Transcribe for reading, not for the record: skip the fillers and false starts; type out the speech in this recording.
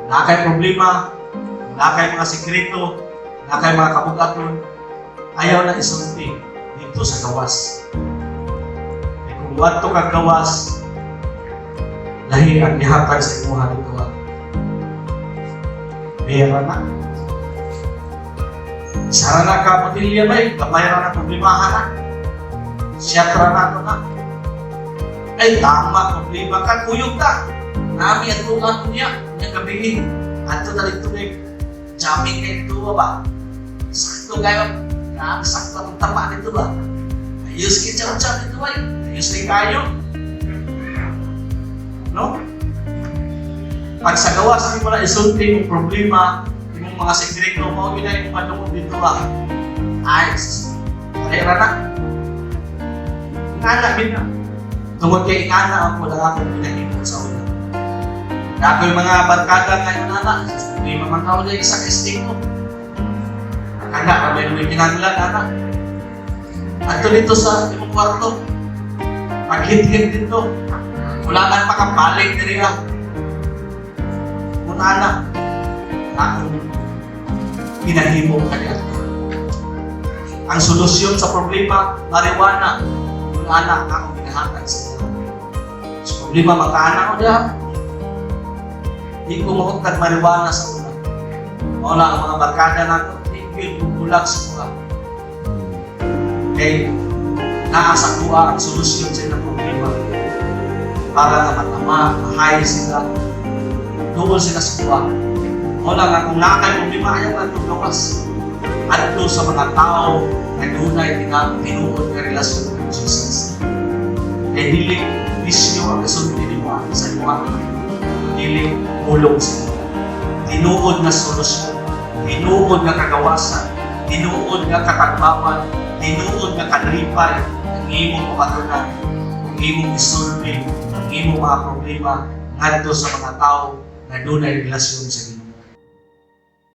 Naa kay problema, naa kay mga sekreto, naa kay mga kabugaton, ayaw na isulti dito sa gawas. Kay kung wadto kag gawas, lahi ang gihatag sa imuha dito ah. Pera na. Isa ra na ka botilya bay, gamay ra na problemahan na. Shot ra na to na. Ay, tama, problema ka, kuyog ta. Nami at tuan niya, niya gabi. Adto ta dito kay jamming kay dito ba? Sakto kayo, grabe sakto ang tama dito ba? Ayos kay chow chow dito ay. Ayos kay kayo. No? Pag sa gawas hindi mo na isulti yung problema, yung mga sekreto mo, yun na yung madungog dito ba? Ay, ay na. Ingana bin na. Tungod kay ingana ang wala akong pinahimo sa una. Na ako'y mga barkada nga ingana, hindi man tao niya isa ka stick mo. Kana, may mga kinanglan, ana. Adto dito sa imong kwarto. Paghit-hit dito. Wala man makabalik diri ah. Una na. Akong pinahimo kaniya. Ang solusyon sa problema, marijuana. Wala na akong ginahatag sa iyo. Sa problema, magkaana ko diha. Di ko mahutag marijuana sa una. Wala ang mga barkada nako, di ko bulag sa kuha. Kay naa sa kuha ang solusyon sa ilang problema. Para nga matama, mahay sila. Duol sila sa kuha. Wala nga kung naa kay problema, ayaw nga itong gawas. Adto sa mga tao na dunay tinuod nga relasyon kay Jesus. Kay dili bisyo ang isulti nimo sa imo. Dili mulong sa imo. Tinuod nga solusyon, tinuod nga kagawasan, tinuod nga katagbawan, tinuod nga kalipay ang imong pamatunan, kung imong isulti ang imong mga problema ngadto sa mga tao na dunay relasyon sa